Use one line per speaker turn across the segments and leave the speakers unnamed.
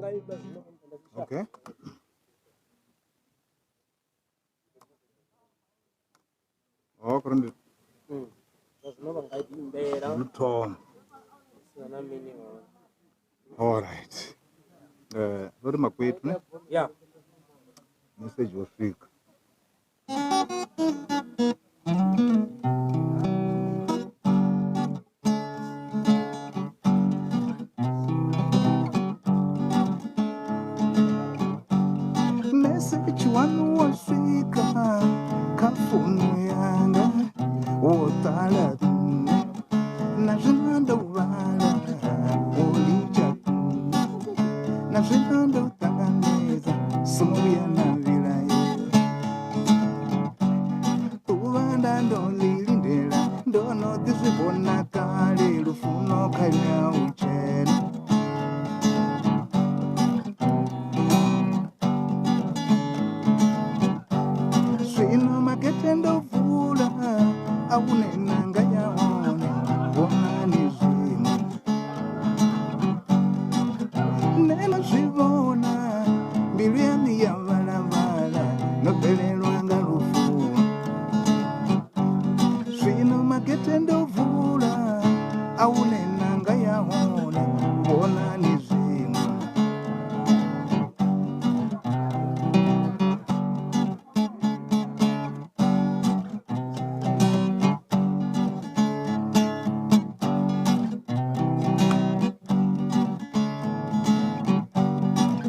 nga imba zwino
Okay. Oh, kuri ndi
zwa zwino vha nga imbela
luthoma.
sina na mini hone.
All right. Vho ri makwetu ne?
Ya.
Message wo swika. Message wanu wo swika kha founu yanga wo ṱala nṋe na zwino ndo vhala wo litsha nṋe na zwino ndo ṱanganedza songo vhuya na vhilaela ḓuvha nda ndo ḽi lindela ndo no ḓi zwi vhona kale lufuno kha inwi a u tshena. Zwino makete ndo vula a hune nanga ya hone vhonani zwiṅwe nṋe na zwi vhona mbilu yaṋu ya vhalavhala no fhelelwa nga lufuno. Zwino makete ndo vula a hune nanga ya hone vhonani zwiṅwe.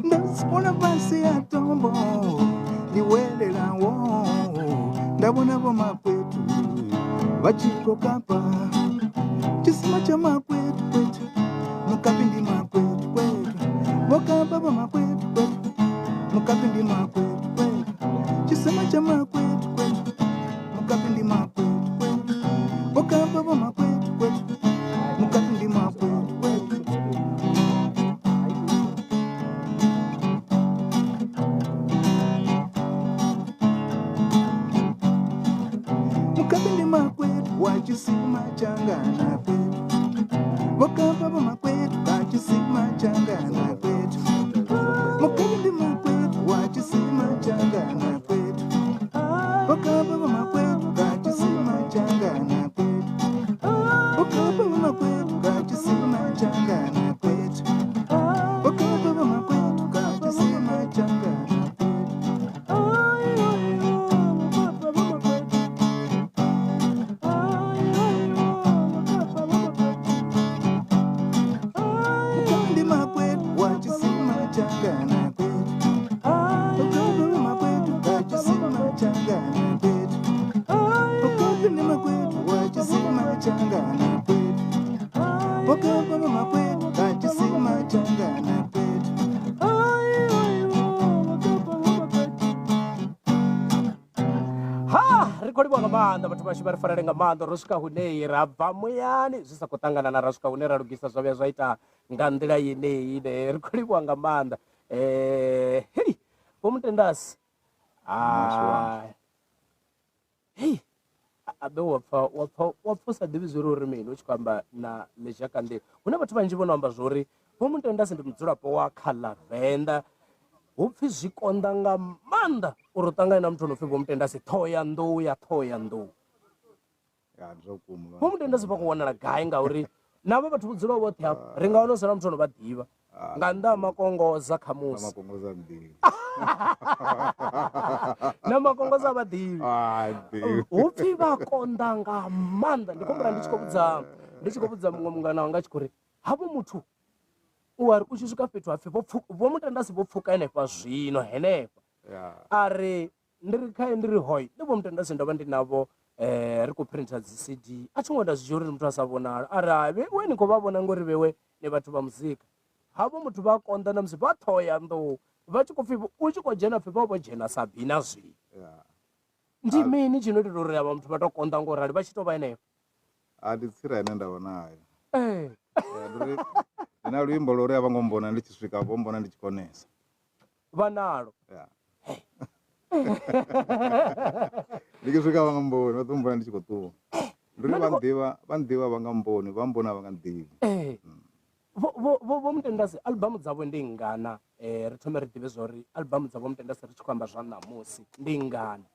Ndo dzula fhasi ha tombo ndi welelawo nda vhona vho makwetu vha tshi khou kapa tshisima tsha makwetu kwetu mukapi ndi makwetu kwetu vho kapa vho makwetu kwetu mukapi ndi makwetu kwetu tshisima tsha makwetu kwetu mukapi ndi makwetu kwetu vho kapa vho makwetu kwetu mukapi ndi makwetu kwetu. Mukapi ndi makwetu wa tshisima tshangana kwetu vho kapa vho makwetu ka tshisima tshangana kwetu mukapi ndi makwetu wa tshisima tshangana kwetu vho kapa vho makwetu ka tshisima tshangana kwetu vho kapa vho makwetu ka tshisima tshangana kwetu vho kapa vho makwetu ka tshisima tshangana kwetu. Mukapi ndi makwetu wa tshisima tshangana kwetu vho kapa vho makwetu ka tshisima tshangana kwetu mukapi ndi makwetu wa tshisima tshangana kwetu vho kapa vho makwetu ka tshisima tshangana kwetu.
Ha ri khou livhuwa nga maanḓa vhathu vhashu vha ri farele nga maanḓa ro swika hune ra bva muyani zwi sa khou ṱangana na ra swika hune ra lugisa zwa vhuya zwa ita nga nḓila yeneyi ine ri khou livhuwa nga maanḓa. Hei Vho Mutendasi hei abe wa pfa wa pfa wa pfa u sa ḓivhi zwori uri mini u tshi khou amba na ḽizhakanḓila. Hu na vhathu vhanzhi vho no amba zwori Vho Mutendasi ndi mudzulapo wa kha ḽa Venḓa hu pfi zwi konḓa nga maanḓa uri u ṱangane na muthu ano pfi Vho Mutendasi Ṱhohoyanḓou ya Ṱhohoyanḓou.
Ya ndi zwa vhukuma.
Vho Mutendasi vha khou wanala gai ngauri na havha vhathu vho dzulaho vhoṱhe hafha ri nga wana hu si na muthu ano vha ḓivha nga nnḓa ha Makongoza
Na
khamusi.
Makongoza nḓivhi.
Na Makongoza a vha ḓivhi.
Ah, ḓivhi.
Hu pfi vha konḓa nga maanḓa ndi khou humbula ndi tshi khou vhudza ndi tshi khou vhudza muṅwe mungana wanga a tshi khou ri havho muthu u a ri u tshi swika fhethu hapfi vho pfu Vho Mutendasi vho pfuka henefha zwino henefha a ri ndi ri khae ndi ri hoi nṋe Vho Mutendasi ndo vha ndi navho ri khou printer dzi CD a thi ngo nda zwi dzhia uri ndi muthu a sa vhonala a ri hai vheiwe ni khou vha vhona ngori vheiwe ni vhathu vha muzika havho muthu vha konḓa na musi vha Ṱhohoyanḓou vha tshi khou pfi u tshi khou dzhena pfi vha vho dzhena Sabina zwino ndi mini tshi no itela uri avha muthu vha to konḓa ngo rali vha tshi to vha henefho.
A ndi tsira ine nda vha nayo. Ndi uri ndi na luimbo lwo uri a vho ngo mbona ndi tshi swika vho mbona ndi tshi konesa.
Vha nalo.
Ya. Ndi tshi swika vha nga mboni vha ḓo mbona ndi tshi khou ṱuwa. Ndi uri vha nḓivha vha nḓivha vha nga mboni vha mbona vha nga nḓivhi.
Vho vho vho vho Mutendasi album dzavho ndi ngana ri thome ri ḓivhe zwori album dza vho Mutendasi ri tshi khou amba zwa ṋamusi ndi ngana.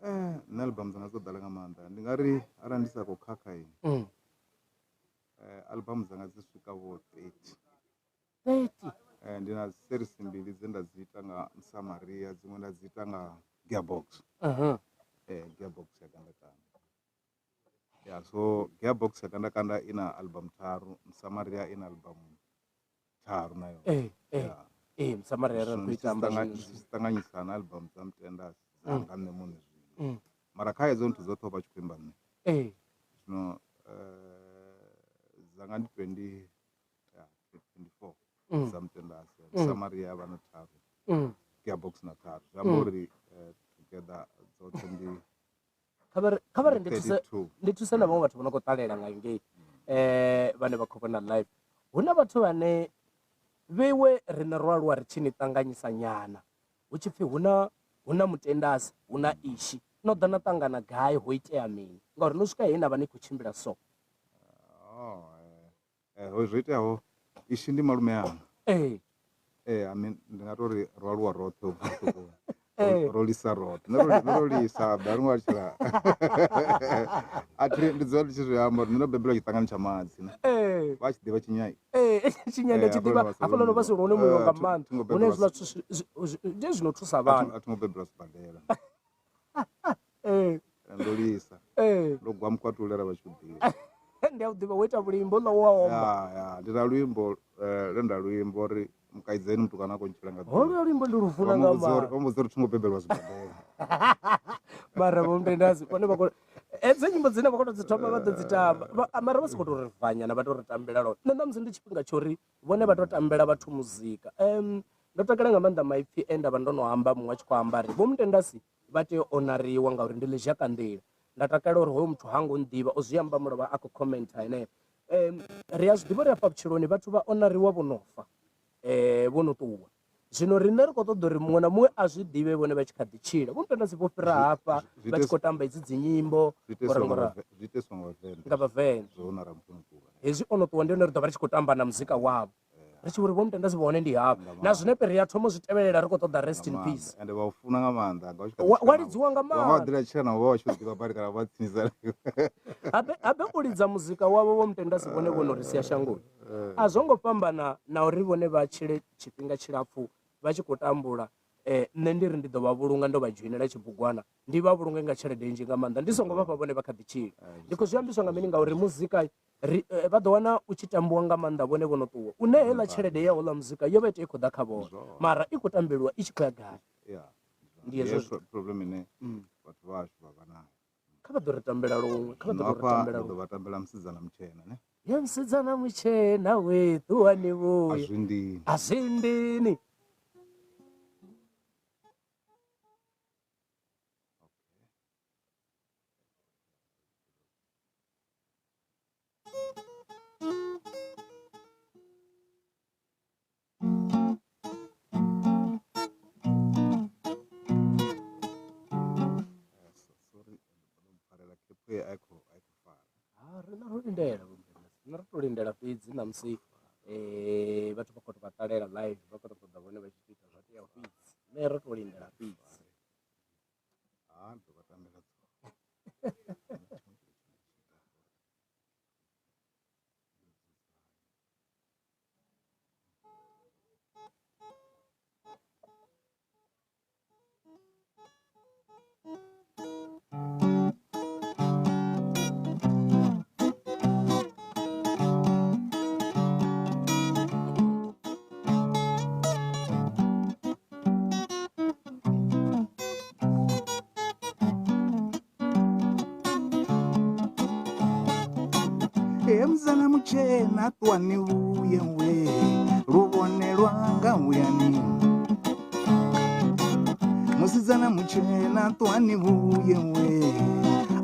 Nṋe album dzanga dzo ḓala nga maanḓa ndi nga ri arali ndi sa khou khakha album dzanga dzi swika vho 30.
30.
Ndi na series mbili dze nda dzi ita nga Musamaria dziṅwe nda dzi ita nga Gearbox. Gearbox ya Gandakanda. Ya so Gearbox ya Gandakanda i na album tharu, Musamaria i na album tharu na yone.
Ee, ee. Ee, Musamaria ri khou ita amba
zwino. Ndi tshi ṱanganyisa na album dza Mutendasi dzanga nṋe muṋe zwino. Mara kha hedzo nthu dzoṱhe ho vha tshi khou imba nṋe.
Ee.
Zwino dzanga ndi 20 ya 24 dza Mutendasi, Musamaria ya vha na tharu, Gearbox na tharu. Zwi amba uri together dzoṱhe ndi
Kha vha ri kha vha ri ndi thuse
32.
ndi thuse na vhaṅwe vhathu vho no khou ṱalela nga ngei vhane vha khou vhona live. Hu na vhathu vhane vheiwe riṋe ro aluwa ri tshi ni ṱanganyisa nyana hu tshi pfhi hu na hu na mutendasi hu na ishi no ḓa na ṱangana gai ho itea mini ngauri no swika he na vha ni khou tshimbila so.
Oh, zwo iteaho ishi ndi malume anga.
Ee.
Ee, I mean ndi nga tori ro aluwa roṱhe ubva vhuṱukuni.
Ee.
Ro lisa roṱhe. Nṋe ro lisa ḓa ri alutshela. A thi ndi dzula ndi tshi zwi amba uri nṋe ndo bebelwa tshiṱangani tsha mahatsi.
Ee.
Vha tshi ḓivha tshinyai.
Ee, tshinyai nda tshi ḓivha hafhaḽa no vha si lwone mulilo nga maanḓa. Hune hezwiḽa zwithu ndi zwino thusa vhana.
A thi ngo bebelwa sibadela.
Ee.
Ndo lisa.
Ee.
Ndo gwa mukwatule ra vha tshi u ḓivha.
Ndi a u ḓivha wo ita vhulimbo ḽo wa omba.
Ya ya ndi na luimbo lwe nda luimba uri mukaidzeni mutukana a khou ntshila nga ḓuvha.
Holwo luimbo ndi lufuna nga maanḓa.
Vha mbudza uri thi ngo bebelwa sibadela.
Mara vho Mtendazi vhone vha khou hedzo nyimbo dzine vha khou tou dzi thoma vha ḓo dzi tamba mara vha si khou tou ri vanyana vha tou ri tambela lone. Nṋe ṋamusi ndi tshifhinga tsho ri vhone vha tou tambela vhathu muzika. Ndo takala nga maanḓa maipfi e nda vha ndo no amba muṅwe a tshi khou amba ri Vho Mutendasi vha tea u onariwa ngauri ndi ḽizhakanḓila. Nda takalela uri hoyo muthu ha ngo nḓivha, o zwi amba mulovha a khou khomentha henefho. Ri a zwi ḓivha uri afha vhutshiloni vhathu vha onariwa vho no fa, vho no ṱuwa. Zwino riṋe ri khou ṱoḓa uri muṅwe na muṅwe a zwi ḓivhe vhone vha tshi kha ḓi tshila. Vho Mutendasi vho fhira hafha vha tshi khou tamba hedzi dzinyimbo
Zwi itiswa nga Vhavenḓa.
Nga Vhavenḓa.
Zwo onara muthu o no ṱuwa.
Hezwi o no ṱuwa ndi hone ri ḓo vha ri tshi khou tamba na muzika wavho. Ri tshi vhori Vho Mutendasi vha hone ndi havha. Na zwinepe ri a thoma u zwi tevhelela ri khou ṱoḓa rest in peace.
Ende vha u funa nga maanḓa nga u tshi kha ḓi
Wa,
tshila
wa
navho.
lidziwa nga
Wa nga
maanḓa.
ḓi la tshila navho vha vha tshi u ḓivha badi kana vha tsinisa.
Habe habe u lidza muzika wavho Vho Mutendasi vhone vho no ri sia shangoni. A zwo ngo fhambana na uri vhone vha tshile tshifhinga tshilapfu vha tshi khou tambula. Nṋe ndi ri ndi ḓo vha vhulunga ndo vha dzhoinela tshibugwana ndi vha vhulunge nga tshelede nnzhi nga maanḓa ndi songo vha fha vhone vha kha ḓi tshila. Ndi khou zwi ambiswa nga mini ngauri muzika ri eh, vha ḓo wana u tshi tambiwa nga maanḓa vhone vho no ṱuwa une heiḽa tshelede ya houḽa muzika yo vha i tea i khou ḓa kha vhone mara i khou tambeliwa i tshi khou ya gai
ya
ndi hezwo
zwi- problem ine vhathu vhashu vha vha nayo
kha vha ḓo ri tambela luṅwe kha vha ḓo
zwino
ri
hafha
tambela
ndi ḓo
luṅwe
vha tambela musidzana mutshena ne
ye musidzana mutshena we ṱuwani
a
vhuye
zwindini
a zwindini
Sorry, ndo mpfarela khephu ye a i khou a i khou fara.
Ha, riṋe ro lindela riṋe ro to lindela fhedzi ṋamusi vhathu vha khou tou vha ṱalela live vha khou tou ṱoḓa vhone vha tshi tou ita zwo teaho fhedzi nṋe ro to lindela fhedzi.
Ha, ndi ḓo vha tambela dzone. He mzana mutshena ṱuwani vhuye we luvhone lwanga vhuyani musidzana mutshena ṱuwani vhuye we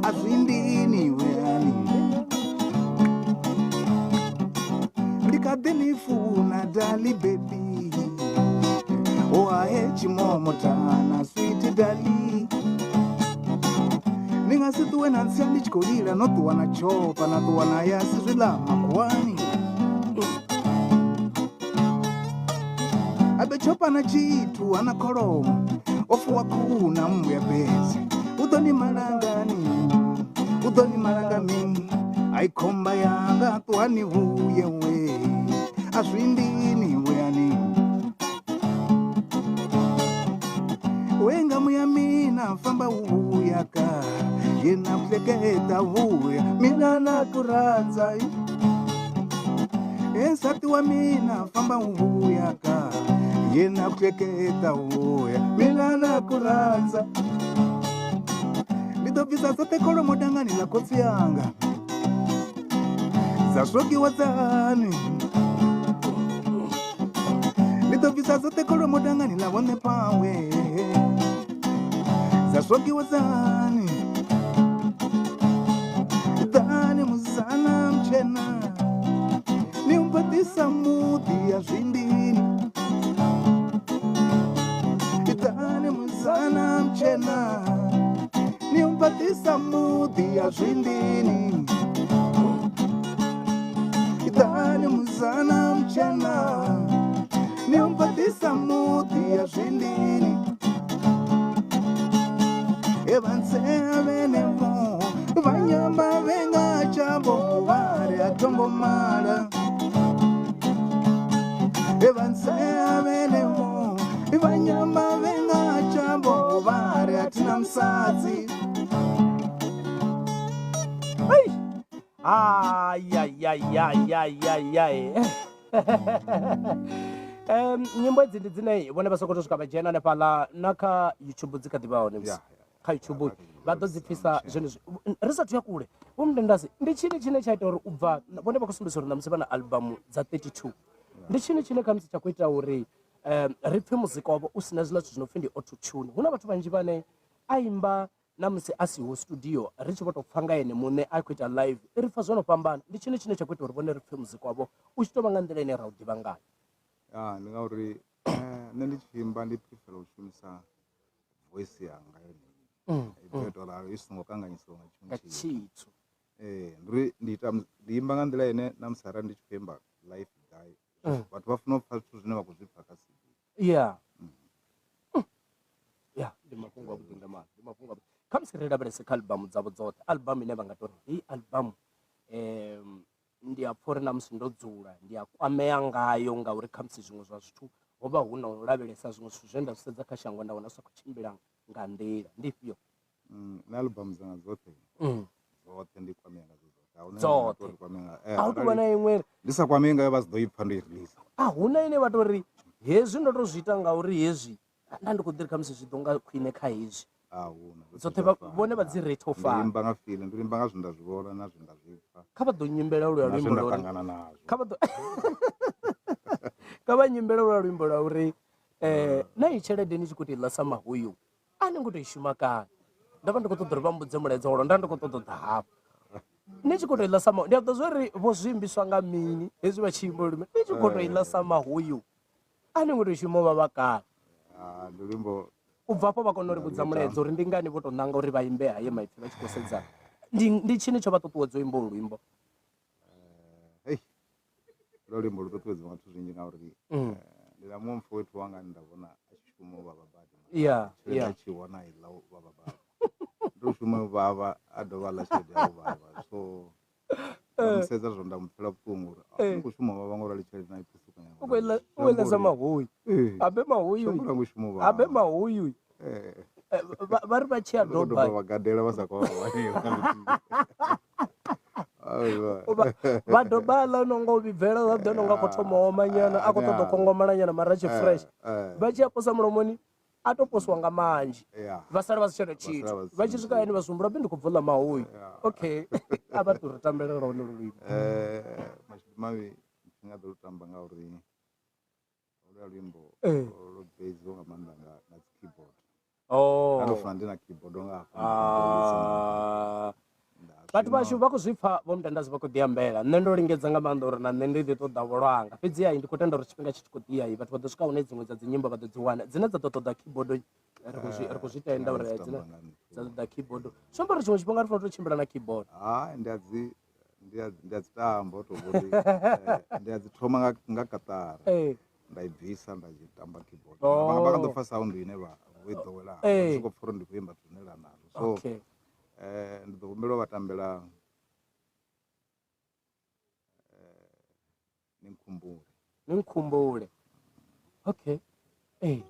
a zwi ndini vhuyani ndi kha ḓi ni funa dali baby o ahe tshimomotana sweet dali ni nga si ṱuwe na ntsia ndi tshi khou lila no ṱuwa na tshopa na ṱuwa na ya si zwiḽa makhuwani. Habe tshopa na tshithu ana kholomo o fuwa khuhu na mbuya fhedzi u ḓo ni malangani u ḓo ni malanga mini ai khomba yanga ṱuwani vhuye we a zwindini vhuyani wenga muya mina famba uvuya ka yena kuhleketa vuya mina na ku rhandza nsati wa mina famba uvuya ka yena kuhleketa vuya mina na ku rhandza ndi ḓo bvisa dzoṱhe kholomo dangani ḽa khotsi yanga dza swokiwa dzani ndi ḓo bvisa dzoṱhe kholomo dangani ḽa vhone pawe dza swokiwa dzani ḓani muzana mutshena ni mbaḓisa muḓi ya zwindini ḓani muzana mutshena ni mbaḓisa muḓi ya zwindini ḓani muzana mutshena ni mbaḓisa muḓi ya zwindini evantsea venevo vanyamba venga chavo vari atongo mala evantsea venevo vanyamba venga chavo vari atina musadzi.
Ai ai ai ai ai ai ai. Nyimbo idzi ndi dzine vhone vha sokou swika vha dzhena hanefhaḽa na kha YouTube dzi kha ḓi vha hone musi. Kha YouTube vha ḓo dzi pfisa zwenezwi. Ri sathu ya kule Vho Mutendasi, ndi tshini tshine tsha ita uri u bva vhone vha khou sumbedzisa uri ṋamusi vha na albamu dza 32. Ndi tshini tshine khamusi tsha khou ita uri ri pfhe muzika wavho u sina zwiḽa zwithu zwi no pfhi ndi auto tune. Hu na vhathu vhanzhi vhane a imba na musi a siho studio ri tshi vho tou pfha nga ene muṋe a khou ita live ri pfha zwo no fhambana. Ndi tshini tshine tsha khou ita uri vhone ri pfhe muzika wavho u tshi tou vha nga nḓila ine ra u ḓivha ngayo?
Ya ndi ngauri nṋe ndi tshi imba ndi prefer u shumisa voice yanga yone i ḓo ita ralo i songo kanganyisiwa nga tshiṅwe
nga tshithu.
Ndi uri ndi ita ndi imba nga nḓila ine na musi arali ndi tshi khou imba live gai vhathu vha funa u pfha zwithu zwine vha khou zwi pfha kha CD.
Yeah. Ya ndi mafhungo avhuḓi nga maanḓa, ndi mafhungo avhuḓi. Khamusi ri lavhelese kha albamu dzavho dzoṱhe, albamu ine vha nga tori heyi albamu ndi a pfha uri na musi ndo dzula ndi a kwamea ngayo ngauri khamusi zwiṅwe zwa zwithu ho vha hu na u lavhelesa zwiṅwe zwithu zwe nda zwi sedza kha shango nda wana zwi sa khou tshimbila nga nḓila. Ndi ifhio?
Nṋe albamu dzanga dzoṱhe dzoṱhe ndi kwamea ngadzo dzoṱhe.
A Dzoṱhe.
A
hu tou vha na iṅwe
ndi sa kwamei ngayo vha si ḓo i pfha ndo i release.
A huna ine vha tori hezwi ndo to zwi ita ngauri hezwi nda ndi khou ḓiri khamusi zwi ḓo nga khwine kha hezwi.
A huna.
Dzoṱhe vhone vha dzi rate u fana.
Ndi imba nga feeling, ndi imba nga zwine nda zwi vhona na zwine nda zwi pfha.
Kha vha ḓo nyimbela luya
Na
luimbo
zwine nda
lwa uri
ṱangana nazwo.
kha vha ḓo kha vha nyimbela luya luimbo lwa uri na iyi tshelede ni tshi khou tou i ḽa sa mahuyu a ni ngo tou i shuma kani. Ndo vha ndi khou ṱoḓa uri vha mbudze mulaedza wolo nda ndi khou ṱoḓa u ḓa hafha. Ni tshi khou tou i ḽa sa mahuyu, ndi a ḓo zwa uri vho zwi imbiswa nga mini hezwi vha tshi imba lulimi ni tshi khou tou i ḽa sa mahuyu a ni ngo tou shuma u vhavha kani.
Ndi luimbo
U bva afho vha kona uri vhudza mulaedza uri ndi ngani vho tou nanga uri vha imbe haye maipfi vha tshi khou sedza ndi ndi tshini tsho vha ṱuṱuwedza u imba ulu luimbo.
Hei lo luimbo lu ṱuṱuwedza nga zwithu zwinzhi ngauri ndi na muṅwe mufowethu wanga ane nda vhona a tshi shuma u vhavha badi.
Yeah,
Tshelede
yeah.
a tshi wana i ḽa u vhavha badi. Ndi u shuma u vhavha a dovha a ḽa tshelede ya u vhavha so nda mu sedza zwo nda mu pfela vhuṱungu uri a ni khou shuma u vhavha ngo rali tshelede na i phusukanya.
U khou iḽa- u khou iḽa sa mahuyu. Habe mahuyu.
Zwi amba uri shuma u vhavha.
Habe mahuyu. Vha ri vha tshi a
Vha khou
doba.
doba vha gadela vha sa khou vha wanela.
Vha doba ḽa no nga u vhibvela ḽa ḓo no nga khou thoma u oma nyana a khou ṱoḓa u kongomala nyana mara a tshi fresh. Vha tshi a posa mulomoni a to posiwa nga manzhi vha sala vha si tshena tshithu. Vha tshi swika hayani vha zwi humbula ndi khou bva u ḽa mahuyu. Okay a vha tou ri tambela lwone luimbo.
Mashudu mavhi ndi nga ḓo lu tamba ngauri holuya luimbo lwo beidziwa nga maanḓa nga nga dzi keyboard.
Oh.
Nda ndo funa ndi na keyboard nga hafha.
Vhathu vhashu vha khou zwi pfha Vho Mutendasi vha khou ḓi ambela. Nṋe ndo lingedza nga maanḓa uri na nṋe ndi ḓi ṱoḓa vho lwanga. Fhedzi hai ndi khou tenda uri tshifhinga tshi tshi khou ḓi ya vhathu vha ḓo swika hune dziṅwe dza dzi nyimbo vha ḓo dzi wana dzine dza ḓo ṱoḓa keyboard ri khou zwi ri khou zwi tenda uri dzine dza ṱoḓa keyboard. Zwi amba uri tshiṅwe tshifhinga ri fanela u tou tshimbila na keyboard.
Hai ndi a dzi ndi a ndi a dzi tamba u tou vhori ndi a dzi thoma nga nga kaṱara. Nda i bvisa nda tshi tamba keyboard.
Oh.
Vha nga ḓo pfa sound ine vha vho i ḓowela.
Ee.
Soko pfa uri ndi khou imba zwine nda nazwo. So
Okay.
Ndi ḓo humbela u vha tambela ni nkhumbule.
Ni nkhumbule. Okay. Ee.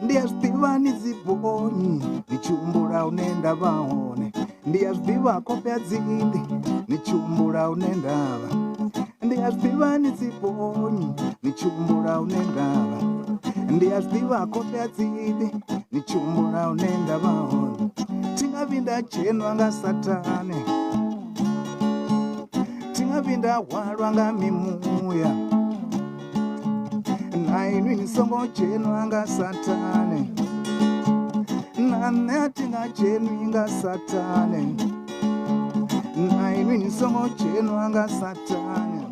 Ndi a zwi ḓivha ni dzi bonyi ni tshi humbula hune nda vha hone. Ndi a zwi ḓivha khofhe a dzi ḓi ni tshi humbula hune nda vha. Ndi a zwi ḓivha ni dzi bonyi ni tshi humbula hune nda vha. Ndi a zwi ḓivha khofhe a dzi ḓi ni tshi humbula hune nda vha hone. Thi nga vhi nda dzhenwa nga Sathane, thi nga vhi nda hwalwa nga mimuya. Na inwi ni songo dzhenwa nga Sathane, na nṋe a thi nga dzhenwi nga Sathane. Na inwi ni songo dzhenwa nga Sathane.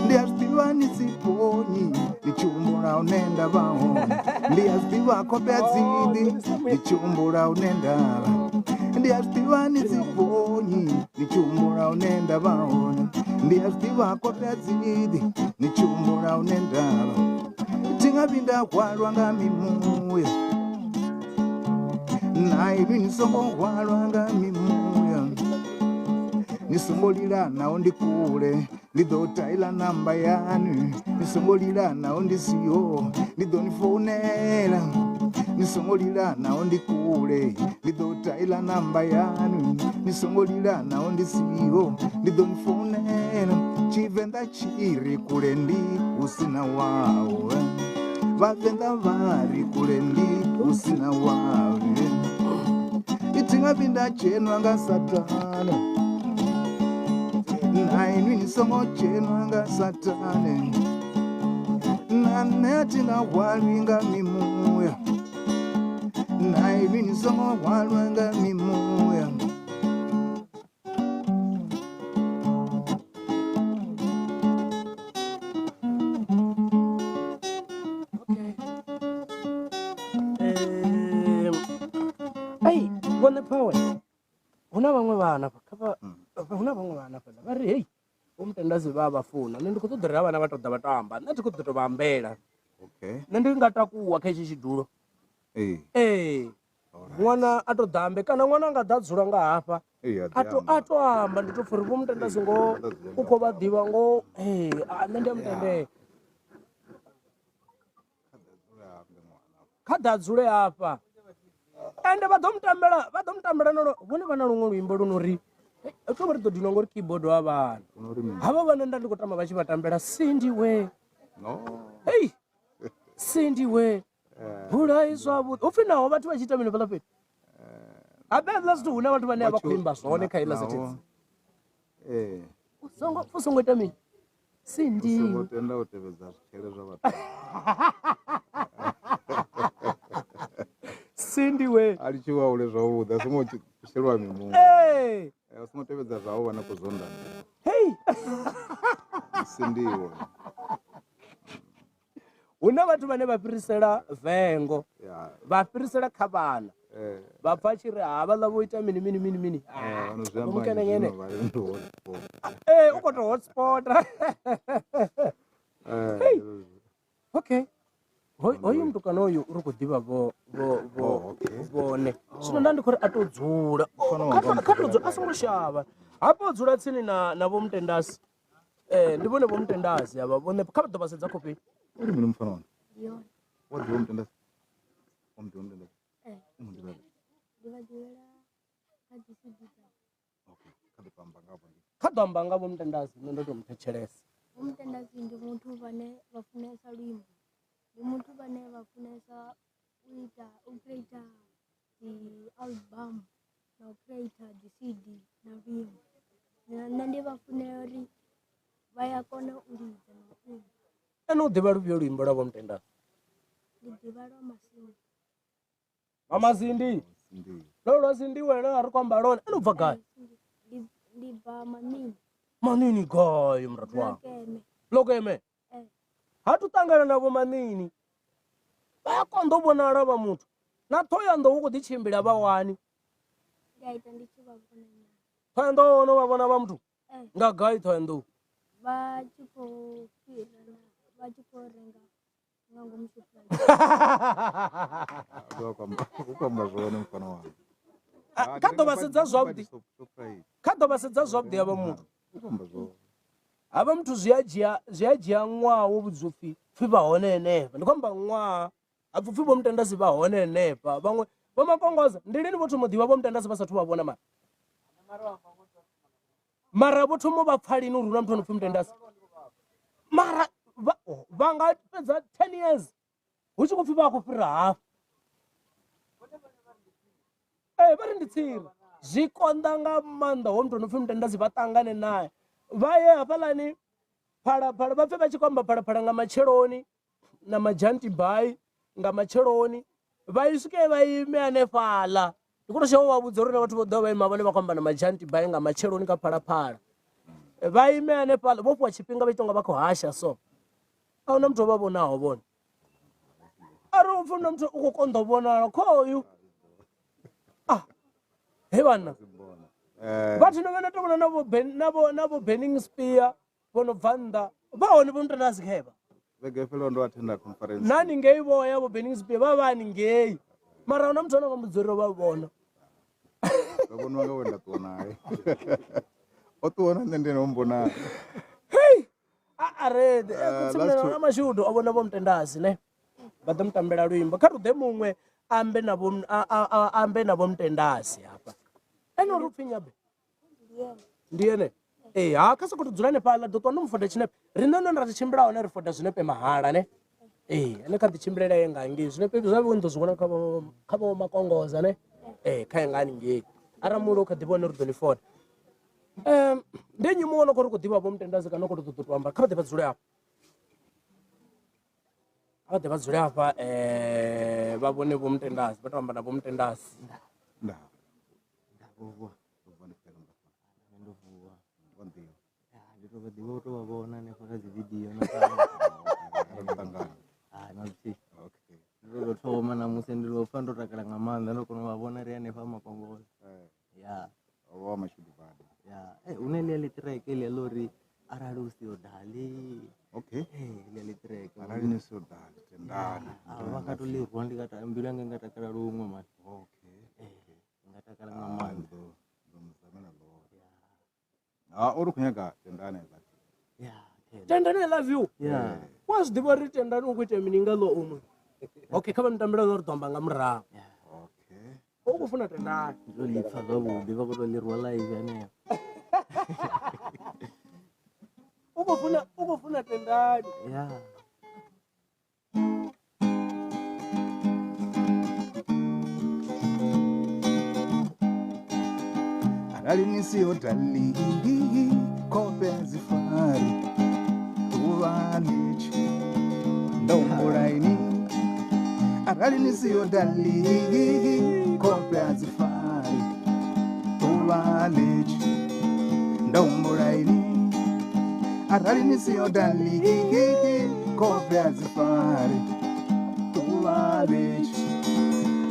Ndi a zwi ḓivha ni dzi bonyi ni tshi humbula hune nda vha hone. Ndi a zwi ḓivha khofhe a dzi ḓi ni tshi humbula hune nda vha. Ndi a zwi ḓivha ni dzi bonyi ni tshi humbula hune nda vha hone. Ndi a zwi ḓivha khofhe a dzi ḓi ni tshi humbula hune nda vha. Thi nga vhi nda hwalwa nga mimuya, na inwi ni songo hwalwa nga mimuya. Ni songo lila naho ndi kule, ndi ḓo taila namba yanu. Ni songo lila naho ndi siho, ndi ḓo ni founela. Ni songo lila naho ndi kule, ndi ḓo taila namba yanu. Ni songo lila naho ndi siho, ndi ḓo ni founela. Tshivenḓa tshi ri kule ndi hu sina wawe, Vhavenḓa vha ri kule ndi hu sina wawe. Thi nga vhi nda dzhenwa nga Sathane, na inwi ni songo dzhenwa nga Sathane. Na nṋe a thi nga hwalwi nga mimuya, na inwi ni songo hwalwa nga mimuya.
Ai, vhone Power. Huna vhaṅwe vhana huna vhaṅwe vhana fhaḽa vha ri hei vho Mutendasi vha vha funa. Nṋe ndi khou ṱoḓa uri havha vhana vha tou ḓa vha to amba. Nṋe thi khou ṱoḓa to vha ambela.
Okay.
Nṋe ndi nga takuwa kha hetshi tshidulo.
Ee.
Ee. Ṅwana a to ḓa ambe kana ṅwana a nga ḓa dzula nga hafha. A to amba ndi to pfa uri vho Mutendasi ngo u khou vha ḓivha ngo ee nṋe ndi a mutendela. Kha ḓa dzule hafha. Ende vha ḓo mutambela, vha ḓo mutambela no vhone vha na luṅwe luimbo lu no ri to vha ri ḓo dinwa ngori keyboard wa vhana. Havha vhana nda ndi khou tamba vha tshi vha tambela Cindy we.
No.
Hey. Cindy we. Bulai zwavhuḓi. Upfi naho vhathu vha tshi ita mini fhaḽa fhethu. Habe hezwiḽa zwithu huna vhathu vhane a vha khou imba zwone kha iḽa sentence.
Eh.
U songo ita mini? Cindy.
U songo tenda u tevhedza zwitshele zwa vhathu.
Cindy we.
A litshiwa ule zwavhuḓi, a songo shelwa mimuya.
Ee.
A songo tevhedza zwavho vha na khou zondana.
Hey.
Cindy we.
Huna vhathu vhane vha fhirisela vengo. Vha fhirisela kha vhana. Vha pfa tshi ri ha vhaḽa vho ita mini mini mini mini. Mukenengene. Ee, u khou tou hotspota. Hey. Okay. Hoyu mutukana uyu uri khou ḓivha vho vhone. Zwino nda ndi khou ri a tou dzula. Kha tou dzula a songo shavha. Hafha o dzula tsini na vho Mutendasi. Ndi vhone vho Mutendasi havha vhone kha vha ḓo vha sedza khofheni.
Uri mini mufana wanga? Wa ḓivha Mutendasi? Wa muḓivha Mutendasi? U mu ḓivha?
Ndi vha ḓivhela kha dzi CD dzanga.
Okay, kha ḓo amba nga vho.
Kha ḓo amba nga vho Mutendasi nṋe ndo to mu thetshelesa.
Vho Mutendasi ndi muthu vhane vha funesa luimbo. Ndi muthu vhane vha funesa u ita u creator dzi album na u creator dzi CD na luimbo. Nṋe ndi vha funela uri vha ya kona u lidza na u imba.
Ene u ḓivha lufhio luimbo lwa vho Mutendasi?
Ndi ḓivha lwa Masingo.
Mamasindi lolo lwa sindi wena ri khou amba lone ene u bva gai?
Ndi bva Manini.
Manini gai murathu wanga?
Lokeme.
Lokeme. Ha tu ṱangana navho Manini vha a konḓa u vhonala vha muthu na Ṱhohoyanḓou u khou ḓi tshimbila vha wani.
Ndi a ita ndi tshi vha vhona nyana.
Ṱhohoyanḓou ono vha vhona vha muthu nga gai Ṱhohoyanḓou?
Vha tshi khou fhira na vha tshi khou renga nga ngomu Shoprite.
U khou amba zwone mufana wanga.
Kha ḓo vha sedza zwavhuḓi, kha ḓo vha sedza zwavhuḓi havha muthu.
U khou amba zwone.
Havha muthu zwi a dzhia zwi a dzhia ṅwaha wo vhudziwa upfhi pfhi vha hone henefha. Ndi khou amba ṅwaha ha pfhi vho Mutendasi vha hone henefha. Vhaṅwe vho Makongoza ndi lini vho thoma u ḓivha vho Mutendasi vha sathu vha vhona mara? Mara vho thoma u vha pfa lini uri hu na muthu ano pfhi Mutendasi? Mara vha nga fhedza 10 years hu tshi khou pfhi vha khou fhira hafha. Ee vha ri ndi tsiri zwi konḓa nga maanḓa ho muthu ano pfhi Mutendasi vha ṱangane nae vha ye hafhaḽani phalaphala vha pfhe vha tshi khou amba phalaphala nga matsheloni na madzhanti bai nga matsheloni vha i swike vha ime hanefhaḽa ndi khou tou shavha vha vhudza uri na vhathu vho ḓo vha ima vhone vha khou amba na madzhanti bai nga matsheloni kha phalaphala vha ime hanefhaḽa vho fhiwa tshifhinga vha tshi tonga vha khou hasha so a huna muthu o vha vhonaho vhone arali upfhi huna muthu u khou konḓa u vhonala khoyu ah he vhanna vhathu no vha na to vhona na vho na vho na vho Burning Spear vho no bva nnḓa vha hone vho Mutendasi khevha
vhege yo fhelaho ndo attenda conference
na haningei vho ya vho Burning Spear vha vha haningei mara huna muthu ane vha mbudza uri vha vhona
ndo vhoniwa nga we nda ṱuwa naye o ṱuwa na nṋe ndi no mbona
hei a re kutsimulelo na mashudu o vhona vho Mutendasi ne vha ḓo mutambela luimbo kha ruḓe muṅwe ambe na vho ambe na vho Mutendasi hafha ene uri upfhi nyabe ndi ene ee ha kha sokou tou dzula hanefhaḽa ḓo ṱwa ndo mu foda tshinepe riṋe hune ra tshi tshimbila hone ri foda zwinepe mahala ne ee ene kha ḓi tshimbilela ye nga ngei zwinepe zwa vho ni ḓo zwi vhona kha vho makongoza ne ee kha ye nga haningei arali mulo kha ḓi vhone ri ḓo ni foda um ndi nnyi muṅwe no khou ri khou ḓivha vho Mutendasi kana u khou tou ṱoḓa u tou amba kha vha ḓe vha dzule hafha kha vha ḓe vha dzule hafha um vha vhone vho Mutendasi vha tou amba na vho Mutendasi
nda
Ndavhuwa.
Ndo vuwa ndi fhela mngafhani.
Nṋe ndo vuwa.
Wa nḓivha.
Ya, ndi to vha ḓivha u to vha vhona hanefha kha dzi video na kha
Ro ṱangana.
Ah, na luthihi.
Okay.
Ndi to thoma ṋamusi ndi lo pfa ndo takala nga maanḓa ndo kona u vha vhona ri hanefha Makongoza.
Eh,
Ya,
o vha wa mashudu badi.
ya. Eh, hune ḽia ḽiṱireke ḽia ḽo ri arali u siho dali.
Okay.
Eh, ḽia ḽiṱireke.
Arali ni siho dali tendani.
Ah, vha nga to ḽi rwa ndi nga ta mbilu yanga i nga takala luṅwe mani.
Okay.
Eh, ndi nga takala nga maanḓa.
Ndo ndo mu zamela ḽoṱhe. Ha, uri u khou nyaga tendani I love you.
Ya, tenda.
Tendani I love you.
Ya.
Wa zwi ḓivha uri Tendani u khou itea mini nga ḽo umwe. Okay, kha vha mutambela ḽo ri ḓo amba nga murahu.
Ya.
Okay.
U khou funa Tendani.
Ndi to ḽi pfa zwavhuḓi vha khou to ḽi rwa live hanefha.
U khou funa u khou funa Tendani.
Ya.
Arali ni siho dali khofhe a dzi fari ḓuvha ḽitshi ndo humbula ini arali ni siho dali khofhe a dzi fari ḓuvha ḽitshi ndo humbula ini arali ni siho dali khofhe a dzi fari ḓuvha ḽitshi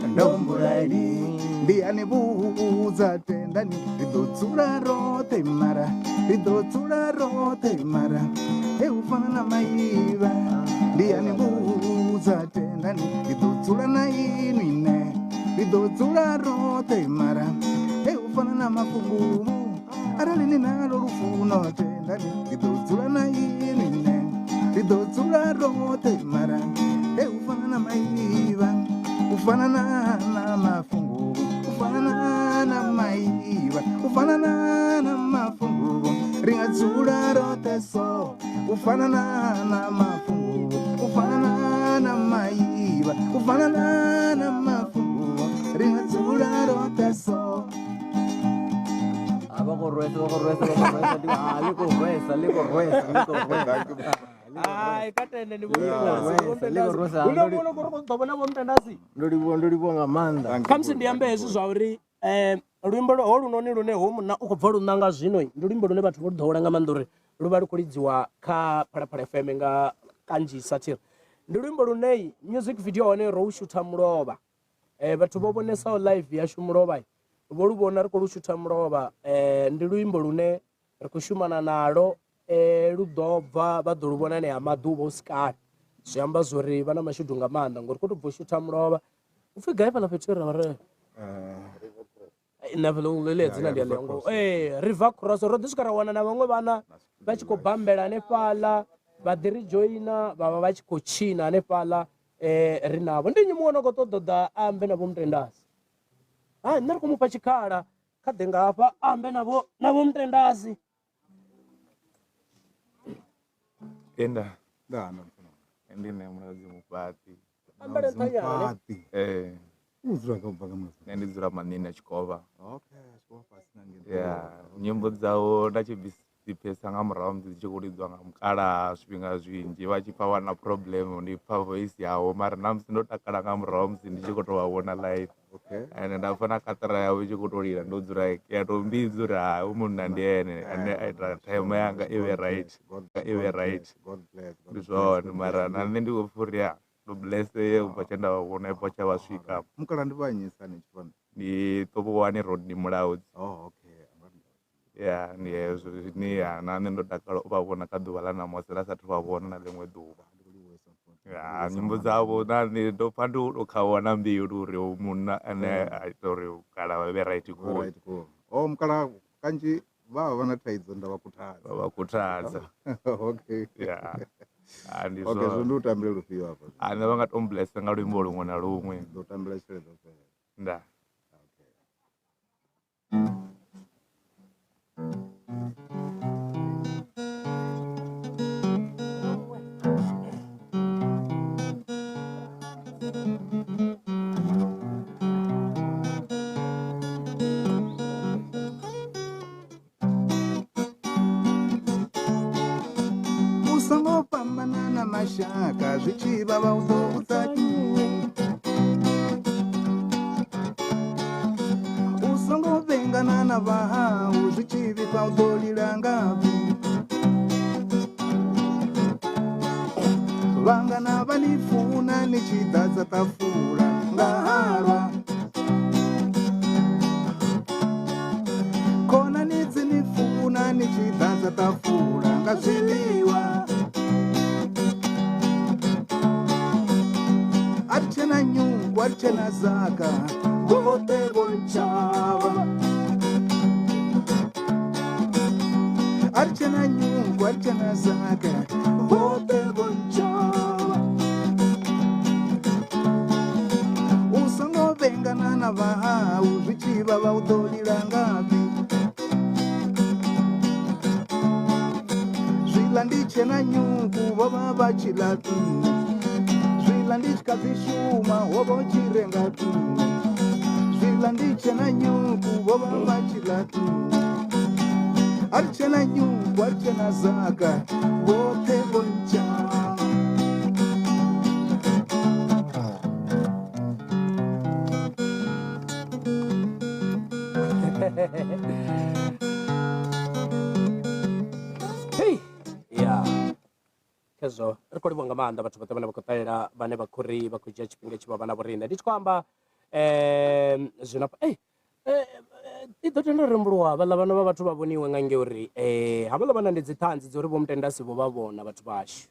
ndo humbula ini ndi a ni vhudza tendani ri ḓo dzula roṱhe mara ri ḓo dzula roṱhe mara he u fana na maivha ndi a ni vhudza tendani ri ḓo dzula na inwi ne ri ḓo dzula roṱhe mara he u fana na mafunguvhu arali ni nalo lufuno tendani ri ḓo dzula na inwi ne ri ḓo dzula roṱhe mara he u fana na maivha u fana na na mafunguvhu u fana na na maivha u fana na na mafunguvhu ri nga dzula roṱhe so u fana na na mafunguvhu u fana na na maivha u fana na na mafunguvhu ri nga dzula roṱhe so
Ah, vha khou rwesa, vha khou rwesa, vha khou rwesa. Ndi ah, ḽi khou rwesa, ḽi khou rwesa, ḽi khou rwesa.
Hai, kha tende ndi Vho Mutendasi, Vho Mutendasi. Hu na vhona uri ḓo vhona Vho Mutendasi.
Ndo livhuwa, ndo livhuwa nga maanḓa.
Khamusi ndi ambe hezwi zwa uri luimbo holunoni lune ho munna u khou bva lu ṋanga zwino, ndi luimbo lune vhathu vho lu ḓowela nga maanḓa uri lu vha lu khou lidziwa kha Phalaphala FM nga kanzhisa thiri. Ndi luimbo lune music video hone ro u shutha mulovha. Vhathu vho vhonesaho live yashu mulovha vho lu vhona ri khou lu shutha mulovha. Ndi luimbo lune ri khou shumana nalo, lu ḓo bva vha ḓo lu vhona hanea maḓuvha hu si kale. Zwi amba zwori vha na mashudu nga maanḓa ngori khou tou bva u shutha mulovha. U pfhi gai fhaḽa fhethu he ra vha ri? Nṋe hafhaḽa ḽeḽia dzina ndi a ḽi hangwa. River Cross ro ḓi swika ra wana na vhaṅwe vhana vha tshi khou bambela hanefhaḽa, vha ḓi ri dzhoina vha vha vha tshi khou tshina hanefhaḽa ri navho. Ndi nnyi muṅwe no khou ṱoḓa u ḓa a ambe na Vho Mutendasi? Hai, nṋe ri khou mufha tshikhala kha ḓe nga hafha a ambe na Vho na Vho Mutendasi.
Enda.
Nda, nda.
Ndi nṋe Mulaudzi Mufhaṱi.
Ambele nṱha nyana.
Mufhaṱi. U dzula kha ubva kha Mulaudzi.
Nṋe ndi dzula Maṋiini Tshikovha.
Okay, Tshikovha fhasi na ngei.
Yeah, nyimbo dzawo nda tshi dzi pfesa nga murahu musi dzi tshi khou lidziwa nga mukalaha zwifhinga zwinzhi, vha tshi pfha vha na problem ndi pfha voice yawo, mara na musi ndo takala nga murahu musi ndi tshi khou tou vha vhona live.
Okay.
Ende nda pfha na kaṱara yawe i tshi khou tou lila ndo dzula ya tou mbidza uri hai hoyu munna ndi ene ane a ita time yanga i vhe right, i vhe right.
God bless, God
Ndi
bless,
zwone,
God
mara
bless.
na nṋe ndi khou pfha uri ya ndo blessea ubva tshe nda vha vhona ubva tshe vha swika.
Mukalaha ndi vha nnyi sa ni Tshivenḓa?
Ndi Ṱovhowane Rodney Mulaudzi.
Oh, okay.
Ya ndi hezwo zwine ya na nṋe ndo takala u vha vhona kha ḓuvha ḽa ṋamusi nda sathu vha vhona na ḽiṅwe ḓuvha. Ya nyimbo dzavho na nṋe ndo pfha ndi to khawa na mbilu uri hoyu munna ane a ita uri mukalaha vha vhe right cool.
Right cool. Oh, mukalaha kanzhi vha vha na thaidzo nda vha khuthadza.
Vha vha khuthadza.
Okay.
Ya. Ah, ndi
Okay,
zwone.
zwo ndi u tambele lufhio hafha?
A nṋe vha nga to mblessa nga luimbo luṅwe na luṅwe.
Ndo tambela tshelede fhela.
Nda.
Okay. U songo fhambana na mashaka zwi tshi vhavha u ḓo vhudza nnyi. U songo vhengana na vhahau zwi tshi vhifha u ḓo lila ngafhi. Vhangana vha ni funa ni tshi ḓadza ṱafula nga halwa. Khonani dzi ni funa ni tshi ḓadza ṱafula nga zwiḽiwa. A thi tshena nyungu, a thi tshena zaka, vhoṱhe vho ntshavha. A thi tshena nyungu, a thi tshena zaka, vhoṱhe vho ntshavha. U songo vhengana na vhahau zwi tshi vhavha u ḓo lila ngafhi. Zwiḽa ndi tshena nyungu vho vha vha tshi ḽa nṋe. Zwiḽa ndi tshi kha ḓi shuma ho vha hu tshi renga nṋe. Zwiḽa ndi tshena nyungu vho vha vha tshi ḽa nṋe. A thi tshena nyungu, a thi tshena zaka, vhoṱhe vho ntshavha.
Hey, ya khezwo ri khou livhuwa nga maanḓa vhathu vhoṱhe vhane vha khou ṱalela vhane vha khou ri vha khou dzhia tshifhinga tshi vha vha na vhoriṋe. Ndi tshi khou amba zwino i ḓo tenda rembuluwa vhaḽa vhana vha vhathu vha vhoniwe nga ngei uri havhaḽa vhana ndi dziṱhanzi dza uri Vho Mutendasi vho vha vhona vhathu vhashu.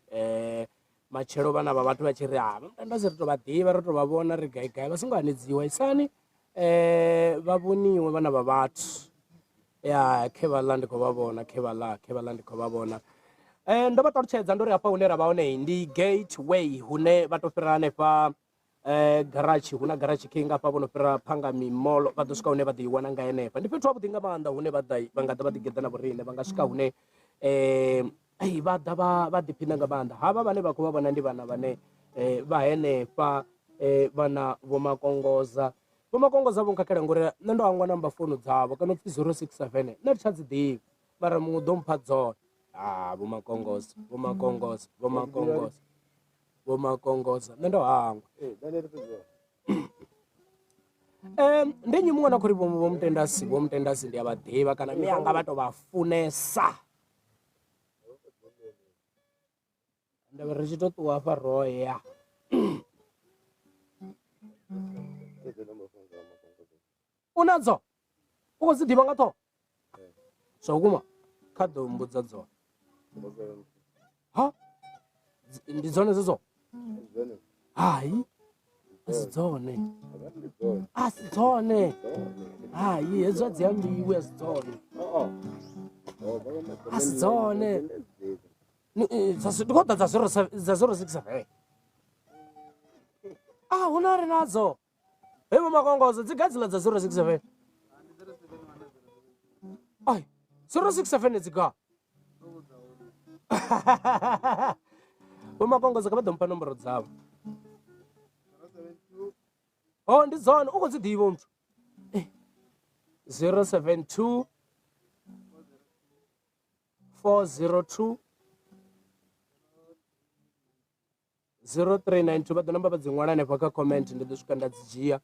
Matshelo vhana vha vhathu vha tshi ri ha Vho Mutendasi ri to vha ḓivha ri to vha vhona ri gai gai vha songo hanedziwa isani vha vhoniwe vhana vha vhathu. Ya khe vhaḽa ndi khou vha vhona, khe vhaḽa ndi khou vha vhona. Ndo vha ṱalutshedza ndo ri hafha hune ra vha hone ndi Gateway hune vha to fhira hanefha garatshi, hu na garatshi khe nga hafha vho no fhira Phangami Mall vha ḓo swika hune vha ḓo i wana nga henefha. Ndi fhethu havhuḓi nga maanḓa hune vha ḓa vha nga ḓa vha ḓi geḓa na vhoriṋe, vha nga swika hune vha ḓa vha ḓiphina nga maanḓa. Havha vhane vha khou vha vhona ndi vhana vhane vha henefha vhana Vho Makongoza. Vho Makongoza vho nkhakhela ngori nṋe ndo hangwa namba founu dzavho kana upfhi 067 nṋe thi tsha dzi ḓivha mara muṅwe u ḓo mpha dzone. Ah, vho Makongoza, vho Makongoza, vho Makongoza, vho Makongoza. Nṋe ndo hangwa. Ndi nnyi muṅwe na khou ri vho vho Mutendasi, vho Mutendasi ndi a vha ḓivha kana mianga vha to vha funesa. Nda vha ri tshi to ṱuwa hafha ro ya. U nadzo? U khou dzi ḓivha nga ṱhoho? Zwa vhukuma? Kha ḓo mbudza dzone. Ha? Ndi dzone dzedzo? Hai, a si dzone. A si dzone. Hai, hedzo a dzi ambiwi a si dzone. A si dzone. Ndi khou ḓa dza 067. A hu na ri nadzo. Hei vho Makongoza dzi gai dziḽa dza 067? Ai, 067 dzi gai? Vho Makongoza kha vha ḓo mpha nomboro dzavho. Oh, ndi dzone, u khou dzi ḓivha muthu. 072 402 0392 vha ḓo namba vha dzi ṅwala hanefha kha comment ndi ḓo swika nda dzi dzhia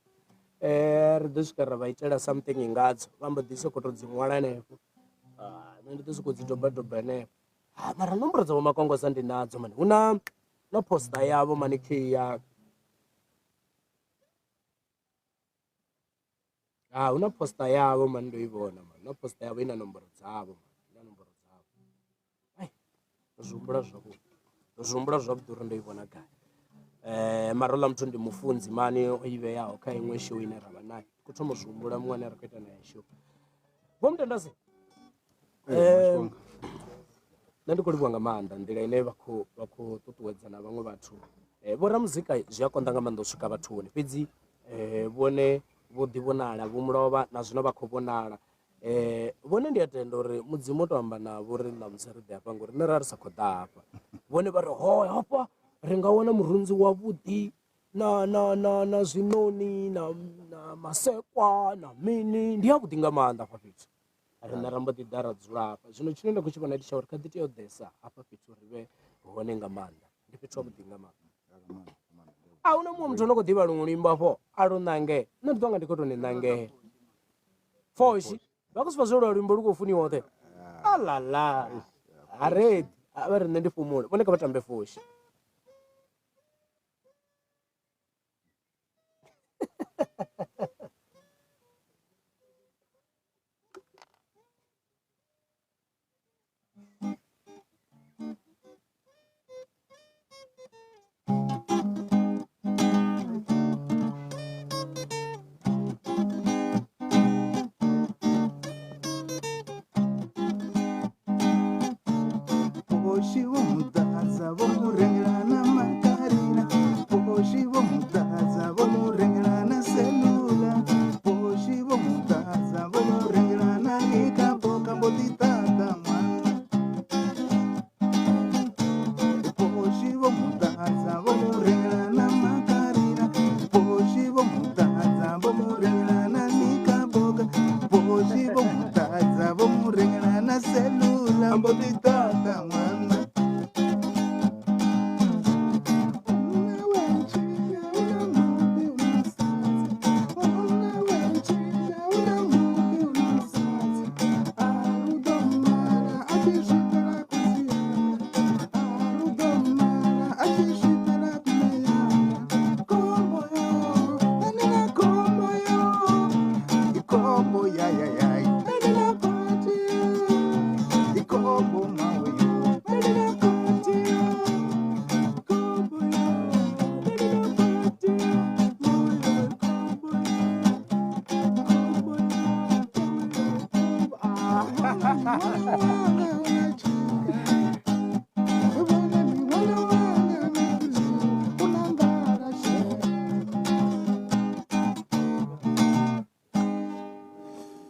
ri ḓo swika ra vha itela something ngadzo vha mbo ḓi sokou tou dzi ṅwala hanefho ah, nṋe ndi ḓo sokou dzi doba doba hanefho ah, mara nomboro dza vho Makongoza ndi nadzo mani hu na na poster yavho mani key ya ah, hu na poster yavho mani ndo i vhona mani na poster yavho i na nomboro dzavho mani i na nomboro dzavho Ai, ndo zwi humbula zwavhuḓi ndo zwi humbula zwavhuḓi uri ndo i vhona gai um mara houḽa muthu ndi mufunzi mani o i vheaho kha iṅwe show ine ra vha nayo khou thoma u zwi humbula muṅwe ane ra khou ita naye show. Vho Mutendasi um nṋe ndi khou livhuwa nga maanḓa nḓila ine vha khou vha khou ṱuṱuwedza na vhaṅwe vhathu vho ramuzika zwi a konḓa nga maanḓa u swika vhathuni fhedzi vhone vho ḓi vhonala vho mulovha na zwino vha khou vhonala Vhone ndi a tenda uri Mudzimu o to amba navho uri ṋamusi ri ḓe hafha ngori nṋe ra ri sa khou ḓa hafha. Vhone vha ri ho hafha ri nga wana murunzi wavhuḓi na na na na zwinoni na na masekwa na mini ndi havhuḓi nga maanḓa hafha fhethu. Riṋe ra mbo ḓi ḓa ra dzula hafha. Zwino tshine nda khou tshi vhona ndi tsha uri kha ḓi tea u ḓesa hafha fhethu ri vhe hone nga maanḓa ndi fhethu havhuḓi nga maanḓa. A huna muṅwe muthu ano khou ḓivha luṅwe luimbo afho a lu ṋange nṋe ndi ḓo nga ndi khou tou ni ṋangela. Foshi vha khou zwi pfa zwo lwa luimbo lu khou funiwa hoṱhe alala ha ready a vha ri nṋe ndi fhumule vhone kha vha tambe foshi.
Boshi vho muḓadza vho mu rengela na makarina Boshi vho muḓadza vho mu rengela na selula Boshi vho muḓadza vho mu rengela na ikaboka mbo ḓi ṱaṱa ṅwana Boshi vho muḓadza vho mu rengela na makarina Boshi vho muḓadza vho mu rengela na nikaboka Boshi vho muḓadza vho mu rengela na selula mbo ḓi ṱaṱa ṅwana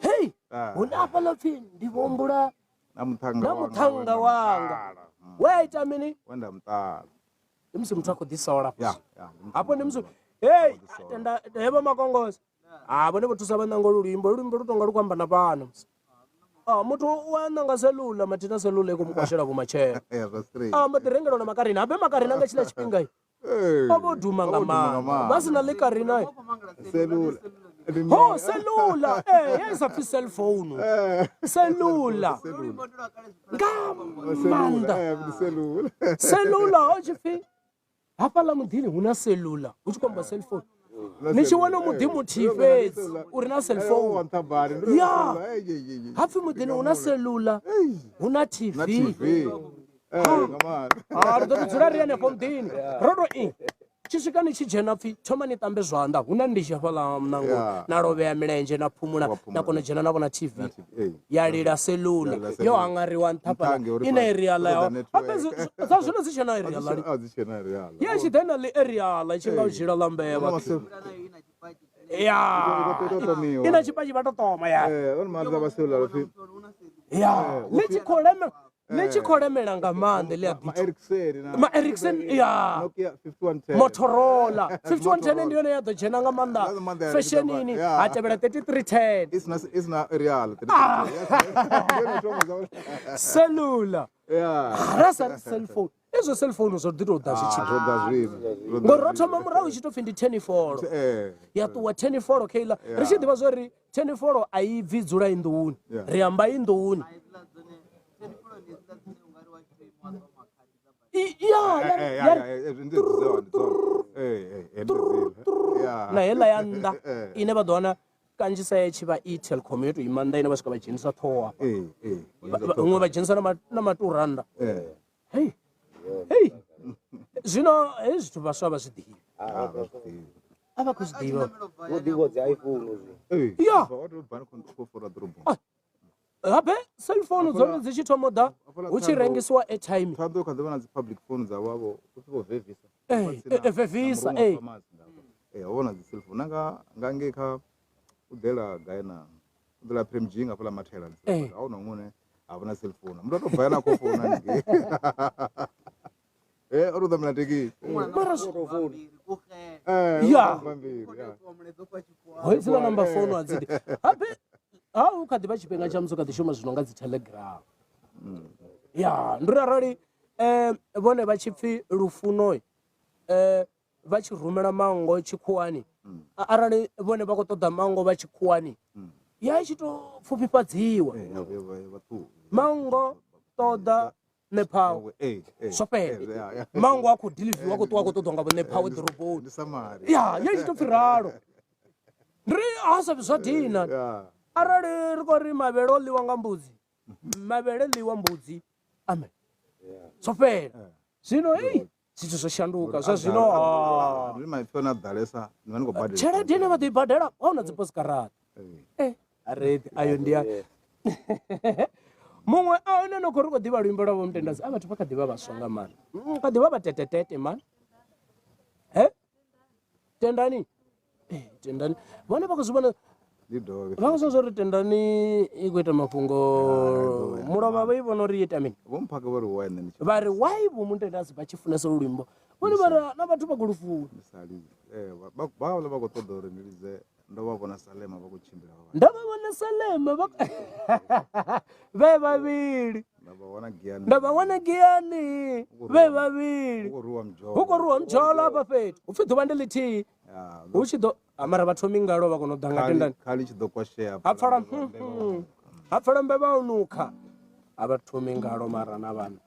Hei, hu na hafhaḽa pfi ndi vho humbula
na muṱhannga
na muṱhannga wanga we a ita mini
we nda muṱala
ndi musi muthu a khou ḓisola
ya ya ndi musi
hafho ndi musi
muthu
hei
a khou ḓisola.
tenda hevha makongosa ha vhone vho thusa vha nanga lu luimbo luimbo lu tonga lu khou amba na vhana musi Ah, muthu u a ṋanga selula mathina selula i khou mu kwashela vhumatshelo.
Ya zwa straight.
A mbo ḓi rengelwa na makarina habe makarina nga tshiḽa tshifhinga
Ee.
o vho duma nga
O vho duma nga
maanḓa
maanḓa.
vha si na ḽikarina
Selula. Ndi
ho
mini?
selula ee ya i sa pfi cellphone
Eh.
selula
Selula.
nga
Selula.
maanḓa
Eh, ndi selula.
selula ho tshi pfi hafhaḽa muḓini hu na selula hu tshi khou amba cellphone
Na
ni tshi
selula.
wana muḓi
Eh.
muthihi
Ndi uri
fhedzi
selula.
uri na
Eh,
cellphone
wa nṱhabani. Ndi uri
Ya.
selula. Eh, ye, ye, ye.
hapfi muḓini hu na selula hu na
Na
tv
TV. Eh, nga maanḓa.
Ah, ri ḓo tou dzula ri henefho muḓini ro to i tshi swika ni tshi dzhena pfi thoma ni ṱambe zwanḓa hu na ndishi hafhaḽa muṋangoni
Yeah.
na lovhea milenzhe na phumula
Wa phumula.
na kona u dzhena na vhona tv
Na TV, eh.
ya lila selula
Ya lila
yo
selula.
hangariwa nṱha
Nṱha
fhaḽa
ngei uri
ine
fhasi.
eriaḽa
Hu
ya
ṱoḓa network.
habe dza zwino dzi tshena eriaḽa
A dzi tshena real.
ya tshi ḓe na ḽi eriaḽa i tshi nga u dzhila ḽa mbevha
Hu na mase-
ya
I tou ṱomiwa.
i na tshipatshi vha to ṱoma ya
Eh, vhone maanḓa vha selula lupfi
ya ḽi tshi khou lemela ḽi tshi khou lemela nga maanḓa ḽi a
ma
ḓi
Ericsson na
ma Ericsson ya
Nokia 5110.
Motorola 5110 ndi yone ya ḓo dzhena nga maanḓa
Nga maanḓa ya
fashionini
Yeah.
ha tevhela 3310
Isina isina real.
Ah.
Yone thoma za.
cellular
Yeah.
ra sa ri cellphone izwo cellphone zwo ḓi tou ḓa zwi tshi
Ah, zwo ḓa zwino. Zwo ḓa
ngori ro
zwino.
thoma murahu i tshi tou pfhi ndi tenifolo
Eh.
ya ṱuwa tenifolo keiḽa ri tshi ḓivha zwori tenifolo a i bvi dzula i nḓuni
Yeah.
ri amba i nḓuni ya ya
Eh,
ya
ya, ya, eh, ndi dzone, ndi dzone. Eh, eh, eh, ndi dzile. Yeah.
na heiḽa ya nnḓa
Eh.
ine vha ḓo wana kanzhisa ya tshi vha i telkom yo tou ima nnḓa ine vha swika vha dzhenisa ṱhoho hafha
Eh, eh.
Huṅwe vha dzhenisa na na maturannda
Eh.
hei hei zwino hezwi zwithu vhaswa vha zwi ḓivhi
Ah, vha zwi ḓivhi.
a vha khou zwi ḓivha
Vho ḓivha dzi iPhone zwi.
Eh,
Ya.
wa tou bva ni khou fora ḓoroboni.
Habe cellphone dzone dzi tshi thoma u ḓa
Hafhaḽa
hu tshi
Ṱhohoyanḓou-
rengisiwa airtime
Ṱhohoyanḓou kha ḓi vha na dzi public phone dza wavho upfi vho vevisa.
Eh,
Vha tsini
eh, eh, Vevisa,
na Murunwa
eh.
Farmers ngafha. Eh, ho vha na dzi cellphone na nga nga ngei kha u ḓela gai na u ḓela Prem G nga fhaḽa Mathela.
Eh.
A huna huṅwe ha vha na cellphone. Muthu a tou bva yana khou founa haningei. Eh, o tou ṋamela thekhisi.
Mara zwi-
Eh,
Ya.
o tou bambiri, ya.
hedziḽa namba founu a dzi ḓi habe ha u kha ḓi vha tshifhinga tsha musi u kha ḓi shuma zwino nga dzi telegram ya ndi uri arali vhone vha tshi pfhi lufuno vha tshi rumela manngo tshikhuwani arali vhone vha khou ṱoḓa manngo vha tshikhuwani ya i tshi to pfufhifhadziwa
Eh, ya, ya, ya, vha ṱuwa.
manngo ṱoḓa ṋephawe
Eh, eh,
zwo fhela
eh, ya, ya.
manngo a khou deliviwa a khou ṱuwa a khou ṱoḓwa nga vho ṋephawe ḓoroboni
Ndi samari.
ya ya i tshi to pfhi ralo ndi ri ha sa zwa dina
Ya.
arali ri khou ri mavhele o ḽiwa nga mbudzi mavhele ḽiwa mbudzi amen zwo fhela zwino hei zwithu zwo shanduka zwa zwino ah.
Ndi maipfi one a ḓalesa ni vha ni khou badela.
Tshelede ine vha ḓo i badela wa huna dzi postkarata
Eh.
areḓi ayo ndi a muṅwe a hone no khou ri khou ḓivha luimbo lwa vho mutendasi a vhathu vha kha ḓivha vhaswa nga maanḓa kha ḓivha vhatetetete mani he tendani Eh, tendani vhone vha khou zwi vhona
Ndi dovhe.
vha khou zwi vhona zwa uri tendani i khou ita mafhungo mulovha vha i vhona uri i ita mini
Vho mphaka vha ri why nṋe ndi tshi
vha ri why vho mutendasi vha tshi funesa olu luimbo vhone vha ri na vhathu vha khou lufuna
ndi sa lidzi. Eh, vha vha vha khou ṱoḓa uri ndi lidze ndo vha vhona Salema vha khou tshimbila vha
ndo vha vhona salema vha vhe vhavhili
nda vha wana Giyani.
nda vha wana giyani vhe vhavhili
Hu khou rwiwa mujolo.
hu khou rwiwa mujolo hafha fhethu hu pfhi ḓuvha ndi ḽithihi
Ya,
hu tshi ḓo Ah, mara vha thomi ngalo vha kona u ḓa nga
khali
tendani
khali tshi ḓo kwashea.
ha pfala ha pfala mbevha u nukha a vha thomi ngalo mara na vhana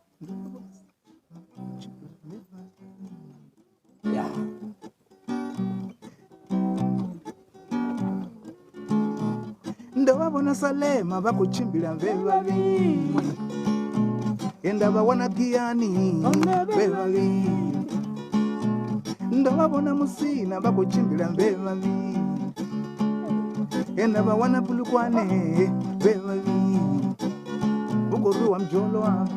ya
Ndo vha vhona Salema vha khou tshimbila vhe vhavhili. He nda vha wana Giyani vhe vhavhili. Ndo vha vhona Musina vha khou tshimbila vhe vhavhili. He nda vha wana Polokwane vhe vhavhili. Hu khou rwiwa mujolo afha.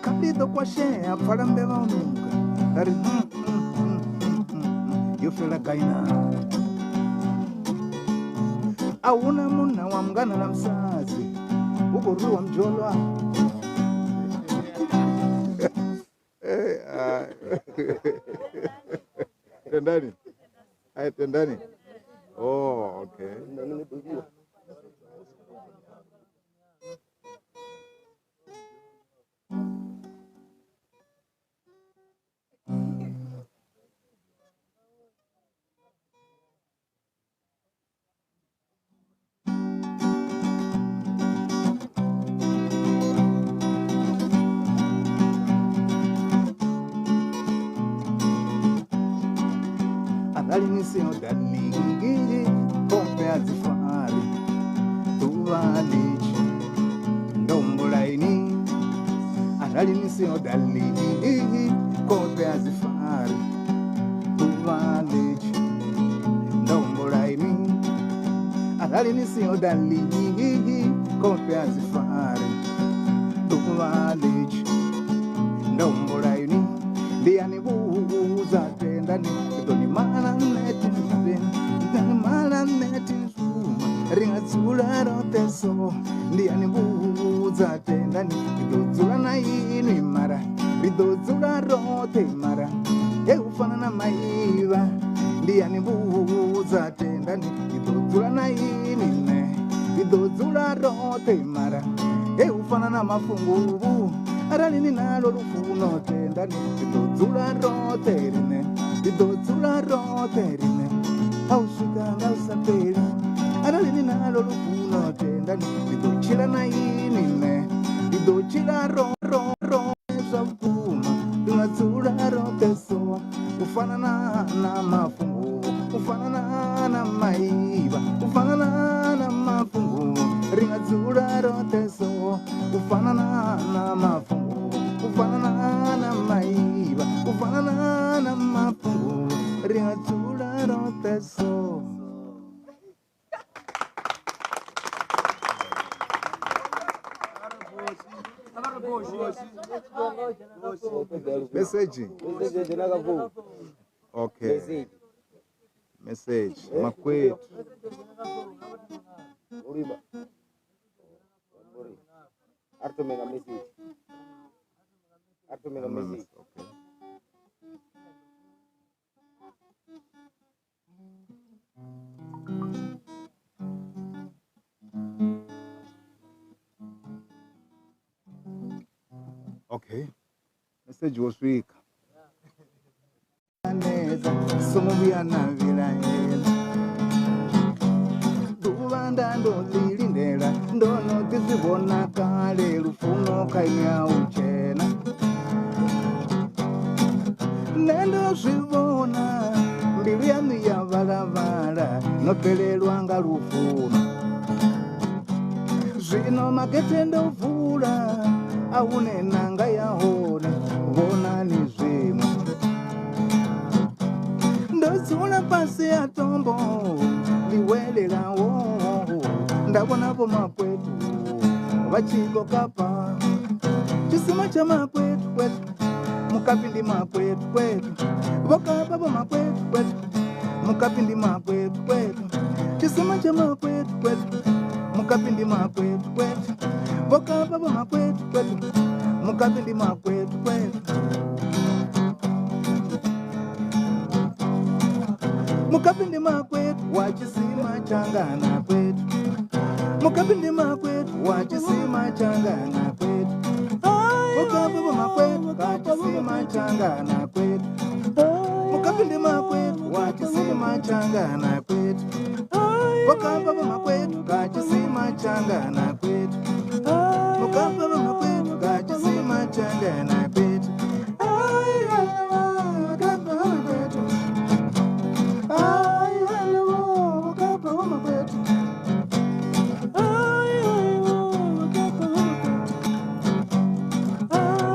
Khali ḓo kwashea pfala mbevha u nukha. Nda ri yo fhela gai na? A huna munna wa mungana na musadzi hu khou rwiwa mujolo afha. Eh, ah. Tendani. Ai tendani. Oh, okay. Arali ni siho dalingi khofhe a dzi fari ḓuvha ḽi tshi ndo humbula ini. Arali ni siho dalingi khofhe a dzi fari ḓuvha ḽi tshi ndo humbula ini. Arali ni siho dalingi khofhe a dzi fari ḓuvha ḽi tshi ndo humbula ini. Ndi a ni vhudza tendani ndi ḓo ni mala nṋe thi ḓo ni mala nṋe thi shuma ri nga dzula roṱhe so. Ndi a ni vhudza tendani ndi ḓo dzula na inwi mara ri ḓo dzula roṱhe mara he u fana na maivha. Ndi a ni vhudza tendani ndi ḓo dzula na inwi nṋe ri ḓo dzula roṱhe mara he u fana na mafunguvhu. Arali ni nalo lufuno tendani ri ḓo dzula roṱhe riṋe ri ḓo dzula roṱhe riṋe a u swika nga u sa fheli. Arali ni nalo lufuno tendani ri ḓo tshila na inwi nṋe ri ḓo tshila ro ro ro zwa vhukuma ri nga dzula roṱhe so u fana na mafunguvhu u fana na maivha u fana na mafunguvhu ri nga dzula roṱhe so u fana na mafunguvhu u fana na maivha u fana na mafunguvhu ri nga dzula roṱhe so. Message. Okay. Message. Makwetu. Okay. Okay. Message wo swika. Songo vhuya na vhilahela ḓuvha nda ndo ḽi lindela ndo no ḓi zwi vhona kale lufuno kha inwi a u tshena. Nṋe ndo zwi vhona mbilu yaṋu ya vhalavhala no fhelelwa nga lufuno. Zwino makete ndo vula a hune nanga ya hone vhonani zwiṅwe. Ndo dzula fhasi ha tombo ḽi welelaho nda vhona vho makwetu vha tshi khou kapa tshisima tsha makwetu kwetu mukapi ndi makwetu kwetu vho kapa vho makwetu kwetu mukapi ndi makwetu kwetu tshisima tsha makwetu kwetu mukapi ndi makwetu kwetu vho kapa vho makwetu kwetu mukapi ndi makwetu kwetu. Mukapi ndi makwetu wa tshisima tshangana kwetu mukapi ndi makwetu wa tshisima tshangana kwetu mukapi vho makwetu ka tshisima tshangana kwetu mukapi ndi makwetu wa tshisima tshangana kwetu vho vho makwetu ka tshisima tshangana kwetu mukapi vho makwetu ka tshisima tshangana kwetu.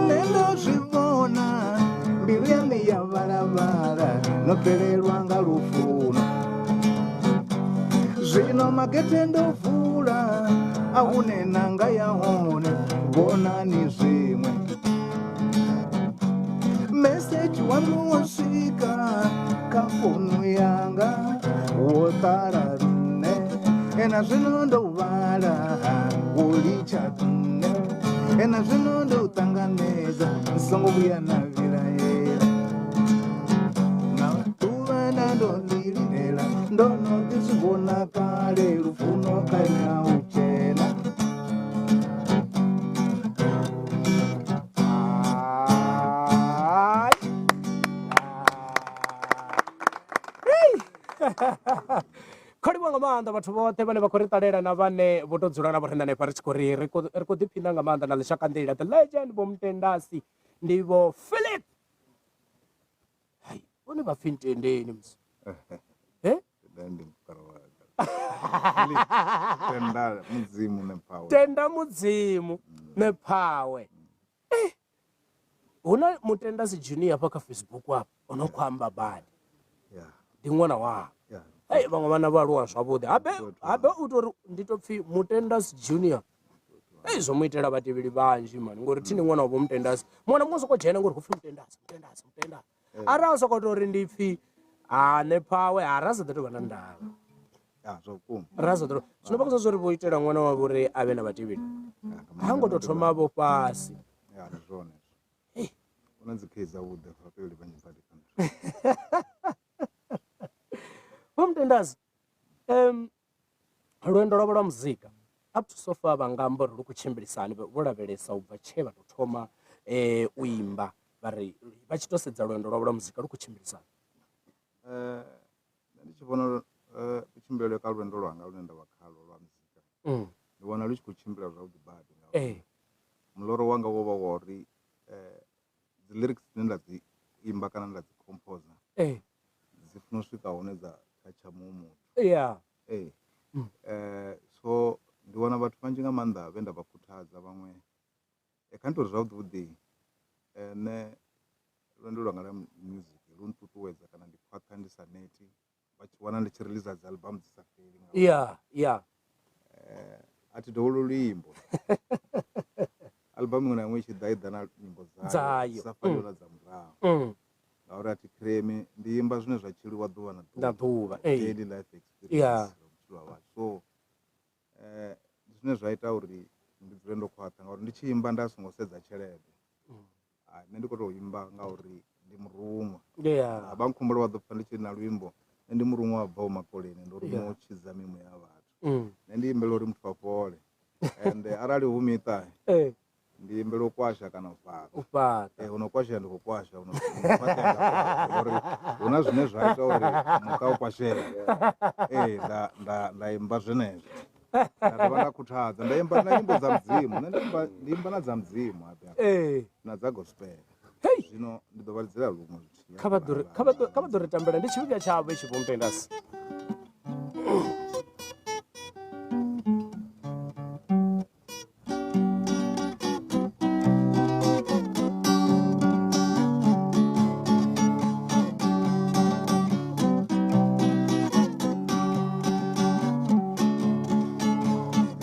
Nṋe ndo zwi vhona mbilu yaṋu ya vhalavhala no fhelelwa nga lufuno. Zwino makete ndo vula a hune nanga ya hone vhonani zwiṅwe. Message waṋu wo swika kha founu yanga wo ṱala nṋe na zwino ndo vhala wo litsha nṋe na zwino ndo ṱanganedza ni songo vhuya na vhilahela. Na ḓuvha nda ndo ḽi lindela ndo no ḓi zwi
Kho livhuwa nga maanḓa vhathu vhoṱhe vhane vha khou ri ṱalela na vhane vho to dzula na vho riṋe hanefha ri tshi khou ri ri khou ri khou ḓiphina nga maanḓa na ḽishaka nḓila the legend vho Mutendasi ndi vho Philip. Hai vhone vha pfi Ntendeni musi. Eh?
Ndi mukala wanga. Philip Tenda Mudzimu Nephawe.
Tenda Mudzimu Nephawe. Eh. Hu na Mutendasi Junior hafha kha Facebook afha o no khou amba badi.
Yeah.
Ndi ṅwana wa.
Yeah.
Hey, vhaṅwe vhana vho aluwa zwavhuḓi. Habe habe u tori ndi to pfi Mutendasi Junior. Hey, zwo mu itela vhatevheli vhanzhi mani ngori thi ndi ṅwana wa vho Mutendasi. Muṅwe na muṅwe u soko dzhena ngori khou pfi Mutendasi, Mutendasi, Mutendasi. Arali a soko tori ndi pfi ha Nephawe ha ra sa ḓo tou vha na ndavha.
Ya zwa vhukuma.
Ra sa ḓo zwino vha khou zwa uri vho itela ṅwana wavho uri a vhe na vhatevheli. Ha ngo to thoma vho fhasi.
Ya ndi zwone.
Hey.
Hu na dzi case dzavhuḓi vhatevheli vhanzhi badi kha
Vho Mutendasi, lwendo lwavho lwa muzika up to so far vha nga amba uri lu khou tshimbilisa hani vho lavhelesa u bva tshe vha tou thoma u imba vha ri vha tshi to sedza lwendo lwavho lwa muzika lu khou tshimbilisa hani?
Nṋe ndi tshi vhona kutshimbilele kwa lwendo lwanga lune nda vha khalwo lwa muzika ndi vhona lu tshi khou tshimbila zwavhuḓi badi ngauri muloro wanga wo vha wa uri dzi lyrics dzine nda dzi imba kana nda dzi composer dzi funa u swika hune dza thatsha muṅwe muthu. Ee so ndi wana vhathu vhanzhi nga maanḓa vhe nda vha khuthadza vhaṅwe kha ndi tori zwavhuḓi vhuḓi nṋe lwendo lwanga lwa music lu nṱuṱuwedza kana ndi khwaṱha ndi sa neti vha tshi wana ndi tshi release dzi album dzi sa fheli ngauri
Yeah, yeah.
A thi dovhololi luimbo. Album iṅwe na iṅwe i tshi ḓa i ḓa na nyimbo dzayo
Dzayo.
dzi sa faniho na dza murahu. Ngauri a thi creme ndi imba zwine zwa tshiliwa ḓuvha na ḓuvha.
Na ḓuvha, ee.
Daily life experience
Yeah.
zwa vhutshilo ha vhathu. So ndi zwine zwa ita uri ndi dzule ndo khwaṱha ngauri ndi tshi imba nda songo sedza tshelede. Nṋe ndi khou tou imba ngauri ndi muruṅwa.
Yeah.
Vha nkhumbula vha ḓo pfha ndi tshi na luimbo nṋe ndi muruṅwa wa bvaho makoleni ndo rumiwa u tshidza mimuya ya vhathu. Nṋe ndi imbela uri muthu a fhole ende arali hu miṱa ndi imbela u kwasha kana u fhaṱa.
U fhaṱa.
Hono kwashea ndi khou kwasha hono fhaṱea nda fhaṱa ngori hu na zwine zwa ita uri muṱa u kwashee. Ee nda nda nda imba zwenezwo. Nda dovha nda khuthadza nda imba na nyimbo dza mudzimu nṋe ndi imba ndi imba na dza mudzimu habe hafha na dza gospel. Zwino ndi ḓo vha lidzela luṅwe luthihi.
Kha vha ḓo ri kha vha ḓo kha vha ḓo ri tambela ndi tshifhinga tshavho itshi Vho Mutendasi.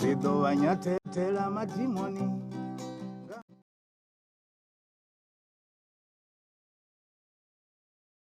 Ri ḓo vha nyathethela madimoni.